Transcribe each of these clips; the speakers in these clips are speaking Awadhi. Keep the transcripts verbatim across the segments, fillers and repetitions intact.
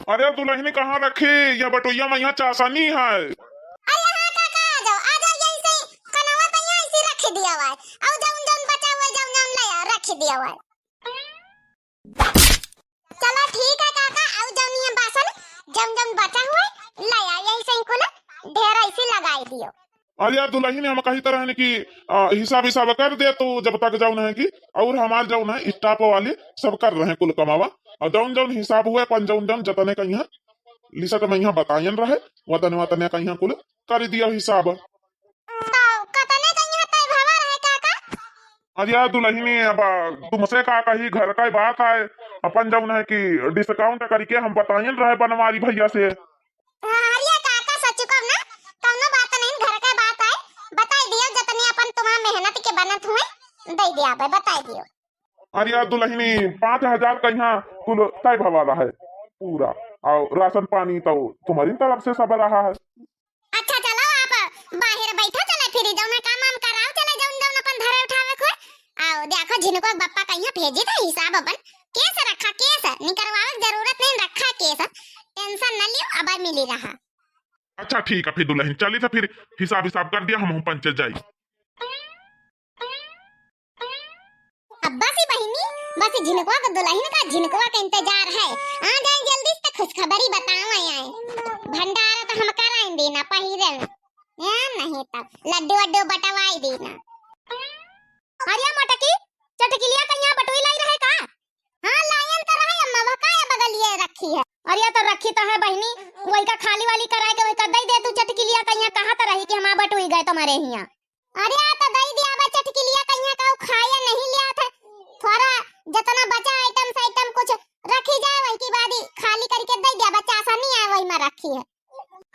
अरे दुलहिनी, कहाँ रखी? यह बटुइया मा यहाँ चासनी है। अरे हाँ काका, आ जाओ, आ जाओ, यही से कनवा पे यहाँ ऐसे रख दिया हुआ है। और जौन जौन बचा हुआ है, जौन जौन ले आ, रख दिया हुआ है। चलो ठीक है काका, और जौन ये बासन, जौन जौन बचा हुआ है, ले आ, यही से कुल ढेर ऐसे लगाई दियो। अरे यार दुलहिनी, हम कही तरह कि, आ, हिसाब हिसाब कर दे तू, जब तक जौन है कि, और हमार जौन है staff वाले सब कर रहे हैं कुल कमावा, और जौन जौन हिसाब हुए अपन जौन जौन जतने का यहाँ list में यहाँ बतायन रहे, वतने वतने का यहाँ कुल कर दिया हिसाब। तो कतने का यहाँ तय भवा रहे काका? अरे यार दुलहिनी, अब, आ, तुमसे का कही, घर का बात आए, अपन जौन है कि discount करके हम बतायन रहे बनवारी भैया से। हाँ, अरे काका, सच कहब ना, कौनो बात नहीं, घर के बात आए, बताई दियो, जतनी अपन तुम्हार मेहनत के बनत हुए, दे दिया बे, बताई दियो। अरे यार दुलहिनी, पाँच हजार का यहाँ कुल तय भवा रहा है पूरा, और राशन पानी तो तुम्हारी तरफ से सब रहा है। अच्छा, चलो आप बाहर बैठो, चले फिर जौन काम वाम कराओ, चले जौन जौन अपन धरे उठावे को। आओ देखो, झिनको के बप्पा कहिया भेजी था हिसाब अपन, केस रखा, केस निकरवावे के जरूरत नहीं, रखा केस, tension न लियो, अब मिली रहा। अच्छा ठीक है, फिर दुलहिन चली था, फिर हिसाब हिसाब कर दिया, हम पंचे जाई। अब बस ही बहिनी, बस ही झिनकवा के दुलहिन का, झिनकवा का इंतजार है। आ जाए जल्दी से, खुशखबरी बताओ आए। भंडारा तो हम कराई देना पहिरन। या नहीं तब लड्डू वड्डू बटवाई देना। अरे मोटकी, चटकिलिया का यहाँ बटुई लाई रहे का? हाँ, लायन तो रहे अम्मा, वह काहे बगलिए रखी है? अरे तो रखी तो है बहिनी, वही का खाली वाली कराए के वही का दे दे तू चटकिलिया का यहाँ, कहा तो रही कि हम बटुई गए तुम्हारे यहाँ। अरे, आ तो दई दिया बा चटकिलिया, कहिया का खाया नहीं लिया था। थोड़ा जतना बचा item साइटम कुछ रखी जाए, वही के बाद ही खाली करके दई दिया बा, चासा नहीं आए, वही में रखी है।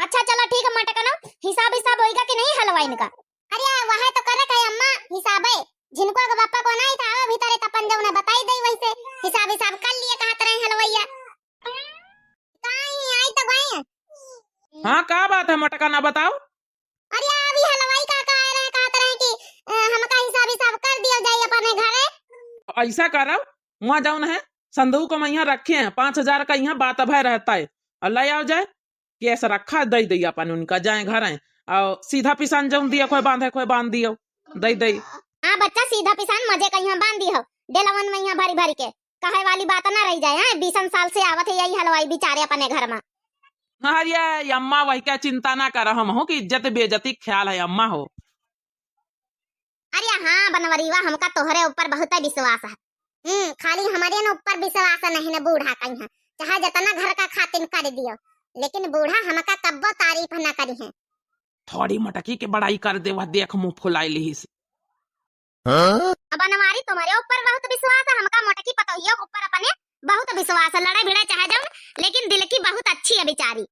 अच्छा, चलो ठीक है, मटकनो, हिसाब हिसाब होइगा कि नहीं हलवाइन का? अरे, वह तो करे कहे अम्मा, हिसाब है। झिनको के बापा को नहीं था, वो भीतरे तपन जौने बताई दई, वैसे हिसाब हिसाब कर लिए, कहत रहे हलवैया। काई आई तो गए। हाँ, का बात है मटकना, बताओ। अरे, अभी हलवाई काका आए रहे, कहत रहे कि, अ, हमका हिसाब हिसाब कर दियो जाई अपने घरे। ऐसा करब, वहाँ जौन है संदूक में यहाँ रखे हैं, पाँच हजार का यहाँ बात अभय रहता है, और ले आओ जाए, केस रखा, दे दे अपन उनका, जाए घर आए, और सीधा पिसान जौन दिया, कोई बांधे, कोई बांध दियो, दे दे। हाँ बच्चा, सीधा पिसान मजे का यहाँ बांध दियो, डेलवन में यहाँ भरी भरी के। कहे वाली बात ना रह जाए, हैं? बीसन साल से आवत है यही हलवाई बेचारे अपने घर में। अरे अम्मा, वही का चिंता ना कर, हम हो कि इज्जत बेइज्जती ख्याल है अम्मा हो। अरे हाँ बनवरीवा, हमका तोहरे ऊपर बहुत विश्वास है। हम्म, खाली हमारे न ऊपर विश्वास नहीं न बूढ़ा कहीं है, चाहे जितना घर का खातिन कर दियो, लेकिन बूढ़ा हमका कब्बो तारीफ न करी है। थोड़ी मटकी के बड़ाई कर दे, वह देख मुंह फुलाई लिहिस। हाँ? अब बनवारी तुम्हारे ऊपर बहुत विश्वास है, हमका मोटकी पतोहिया के ऊपर अपने बहुत विश्वास है। लड़े भिड़े चाहे जाओ, लेकिन दिल की बहुत अच्छी है बेचारी।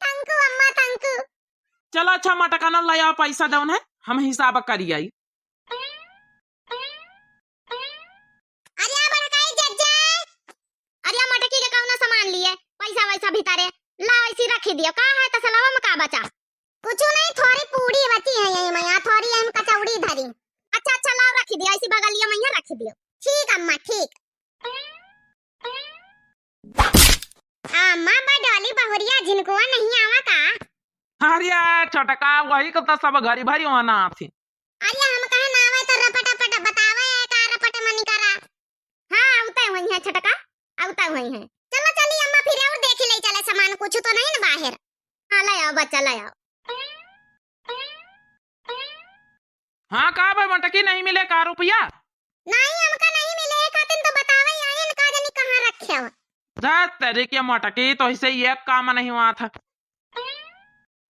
Thank you अम्मा, thank you। चलो अच्छा मटका न ले आओ, पैसा जौन है हम हिसाब करी आई। अरे बड़काई जज्जे, अरे मटकी के कौनो सामान लिए, पैसा वैसा भीतरे ला, ऐसी रखी दियो। का है तसलवा में का बचा? कुछ नहीं, थोड़ी पूड़ी बची है यही में, यहाँ थोड़ी यही में कचौड़ी धरी। अच्छा अच्छा, लाओ रखी दियो, ऐसी बगलिया में यहाँ रखी दियो। ठीक अम्मा, ठीक। अम्मा, बडोली बहुरिया झिनकुआ नहीं आवा का? अरे छोटका, वही को तो सब घरी भरी होना आथी। अरे हम कहे ना आवे तो रपट पट बतावे, का रपट मनी करा। हाँ, उतै हुई है छोटका, उतै हुई है। चलो चली अम्मा, फिर और देखी ले चले सामान, कुछ तो नहीं ना बाहर। हाँ, ले आओ बच्चा, ले आओ। हाँ, का भाई मोटकी, नहीं मिले का रुपया? नहीं, हमका नहीं मिले, खातिन तो बतावे आयन, का जानी कहाँ रखे हो। जा तेरे के मोटकी, तो इसे एक काम नहीं हुआ था।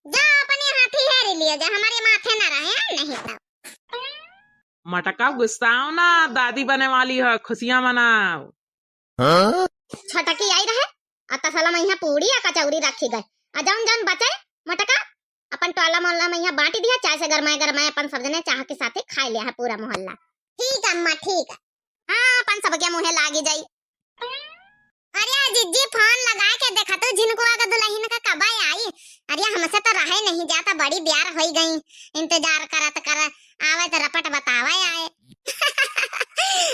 जा अपने हाथी हेर लियो, जा हमारे माथे ना रहे, नहीं तो। मटका गुस्साओ ना, दादी बने वाली है, खुशियां मनाओ। हाँ? छोटकी आई रहे, आ तसला में यहाँ पूड़ी आ कचौरी रखी गए, आ जौन जौन बचे मटका अपन टोला मोहल्ला में यहाँ बांट दिया, चाय से गरमाए गरमाए अपन सब जने चाह के साथे खाए लिया है पूरा मोहल्ला। ठीक अम्मा, ठीक। हाँ, अपन सबके मुँहे लागी जाई। अरे आ जिज्जी, फोन लगा के देखा तू, झिनकुआ का दुल्हन का कब आई? अरे हमसे तो रहे नहीं जाता, बड़ी ब्यार होई गई, इंतजार करत कर आवे तो रपट बतावे आए।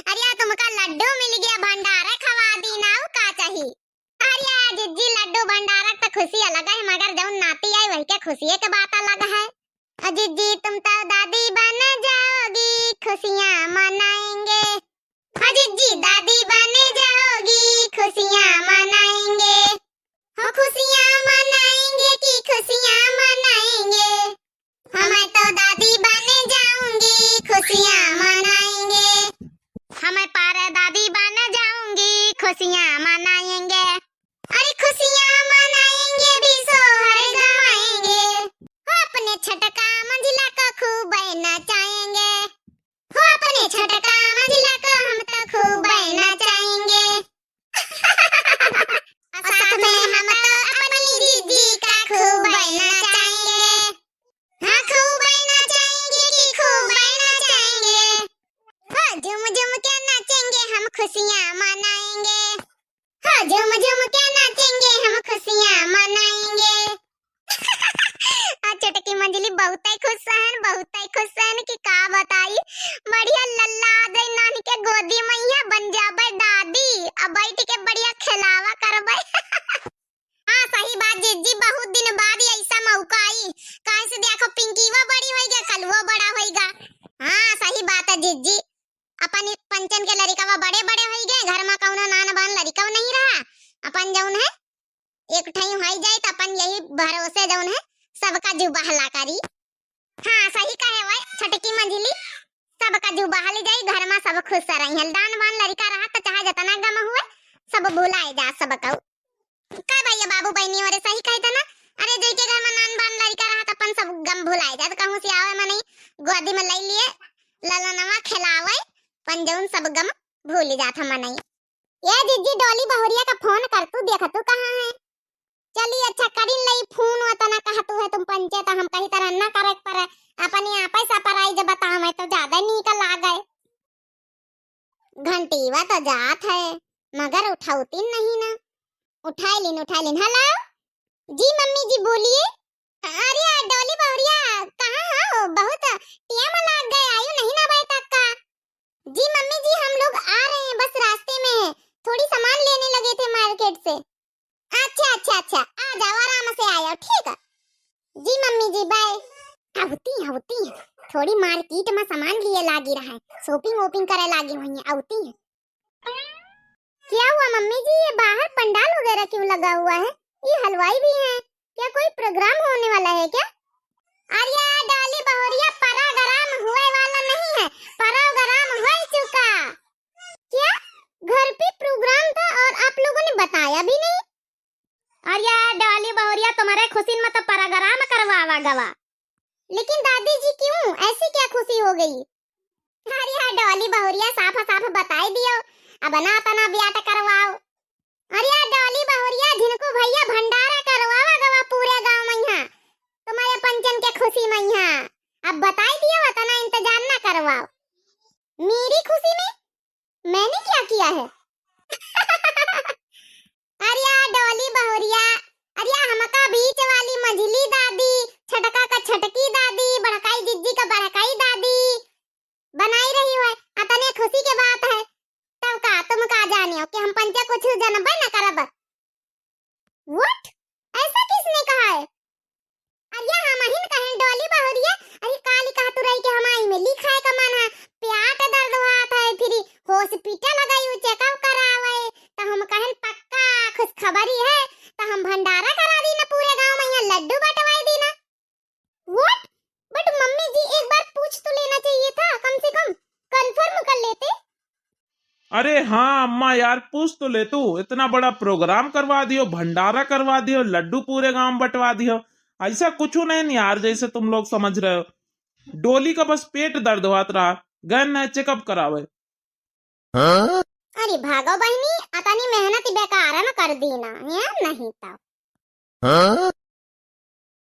अरे आ तुमका लड्डू मिल गया, भंडारे खवा दी ना, का चाही? अरे आ जिज्जी, लड्डू भंडारा क त खुशी अलग है, मगर जउन नाती आई वही के खुशिये के बात अलग है। ओ जिज्जी, तुम तो दादी बन जाओगी, खुशियाँ मनाएंगे। ओ जिज्जी, दादी बन जाओगी, खुशियाँ मनाएंगे। हो खुशियाँ मनाएंगे कि खुशियाँ मनाएंगे। हाँ, मैं तो दादी बन जाऊंगी, खुशियाँ मनाएंगे। हाँ, मैं परदादी बन जाऊंगी, खुशियाँ मनाएंगे। अरे खुशियाँ मनाएंगे भी सोहर गवाएंगे। हो अपने छोटका मंझिला को खूब नचाएंगे। हो अपने छोटका मंझिला को हम तो खूब नचाएंगे। और साथ में हम तो अपनी जिज्जी का खूब नचाएंगे। हाँ, खूब नचाएंगे कि खूब नचाएंगे। हो झूम झूम के नाचेंगे, हम खुशियाँ मनाएंगे। हो झूम झूम के नाचेंगे, हम खुशियाँ मनाएंगे। आ छोटकी मंझिली बहुतै खुश हन, बहुतै खुश हन कि का बताई। बढ़िया लल्ला आ जाई नानी के गोदी मइया, बन जाबै दादी। अब बैठ के बढ़िया खेलावा करबै। हाँ, सही बात जिज्जी, बहुत दिन बाद ही ऐसा मौका आई। काहे से देखो, पिंकीवा बड़ी होइगा, कलुओ बड़ा होइगा। हाँ, सही बात है जिज्जी, अपन पंचन के लड़िकवा बड़े बड़े होइगे, घर मा कउनो नान बान लड़िकवा नहीं रहा। अपन जउन है, एक ठई होइ जाई त अपन यही भरोसे जउन है, सबका जू बहला करी। हाँ, सही कहे वै छोटकी मंझिली, सबका जू बहल जाई, घर मा सब खुश रही हैं। नान बान लड़िका रहा त चाहे जतना गम हुए, सब भुलाए जा सबका। का भैया बाबू बहिनी, अरे सही कहे थे ना, अरे जइके घर मा नान बान लड़िका रहा त अपन सब गम भुलाए जा, त कहूँ से आवे मनई, गोदी मा लइ लिए, ललनवा खेलावे, अपन जउन सब गम भूल जात है मनई। ए जिज्जी, डोली बहुरिया का फोन कर तू, देख तू कहाँ है। चली अच्छा करिन लई फोन, वतना कहतू है तुम पंचे, त हम कही तरह न करे पर अपने आपै surprise बतावे तो ज्यादा नीक लागे। घंटीवा तो जात है मगर उठौतीन नहीं ना। उठाए लीन, उठाए लीन। Hello, जी मम्मी जी बोलिए। अरे डोली बहुरिया कहाँ हो, बहुत time लाग गए, आयु नहीं ना अबै तक का। जी मम्मी जी, हम लोग आ रहे हैं, बस रास्ते में हैं, थोड़ी सामान लेने लगे थे market से। अच्छा अच्छा अच्छा, आ जाओ, आराम से आयो, ठीक है। जी मम्मी जी, bye। अवती अवती, थोड़ी market मा सामान लिए लागी रहा है, shopping वॉपिंग करे लागी हुई है, अवती है। क्या हुआ मम्मी जी, ये बाहर पंडाल वगैरह क्यों लगा हुआ है? ये हलवाई भी हैं, क्या कोई program होने वाला है क्या? अरे डोली बहुरिया, program हुए वाला नहीं है, program हो चुका। क्या? घर पे program था और आप लोगों ने बताया भी नहीं? अरे डोली बहुरिया, तुम्हारे खुशी मा तो program करवावा गवा। लेकिन दादी जी क्यों, ऐसी क्या खुशी हो गई? अरे डोली बहुरिया, साफ साफ बताई दियो, अब ना तना ब्याट करवाओ। अरे डोली बहुरिया, झिनकू भैया भंडारा करवावा गवा पूरे गाँव मइहाँ, तुम्हारे पंचन के खुशी मइहाँ। अब बताई दियो, अतना इंतजार ना करवाओ। मेरी खुशी में मैंने क्या किया है? अरे डोली बहुरिया, अरे हमका बीच वाली मझली दादी, छोटका का छोटकी दादी, बड़काई जिज्जी का बड़काई दादी बनाई रही हो, अतने खुशी के बात है। तब का तुम का जानियो कि हम पंचे कुछ जनबे न करब? What? ऐसा किसने कहा है? अरे हमहिन कहेन डोली बहुरिया, अरे काली कहतू रही कि हमार इमली खाए का मन है, प्याट दर्द होत है, फिर hospital गई checkup करावे, त हम कहेन पक्का खुशखबरी है, त हम भंडारा करा दी ना पूरे गाँव मइहाँ, लड्डू बंटवाई दी ना। What? But मम्मी जी, एक बार पूछ तो लेना चाहिए था, कम से कम confirm कर लेते। अरे हाँ अम्मा यार, पूछ तो लेतू, इतना बड़ा program करवा दियो, भंडारा करवा दियो, लड्डू पूरे गाँव बंटवा दियो, ऐसा कुछ नहीं यार, जैसे तुम लोग समझ रहे हो। डोली का बस पेट दर्द होत रहा, गएन है checkup करावे। अरे भागो बहिनी, अतनी मेहनत बेकार में कर दी ना, हैं? नहीं तो।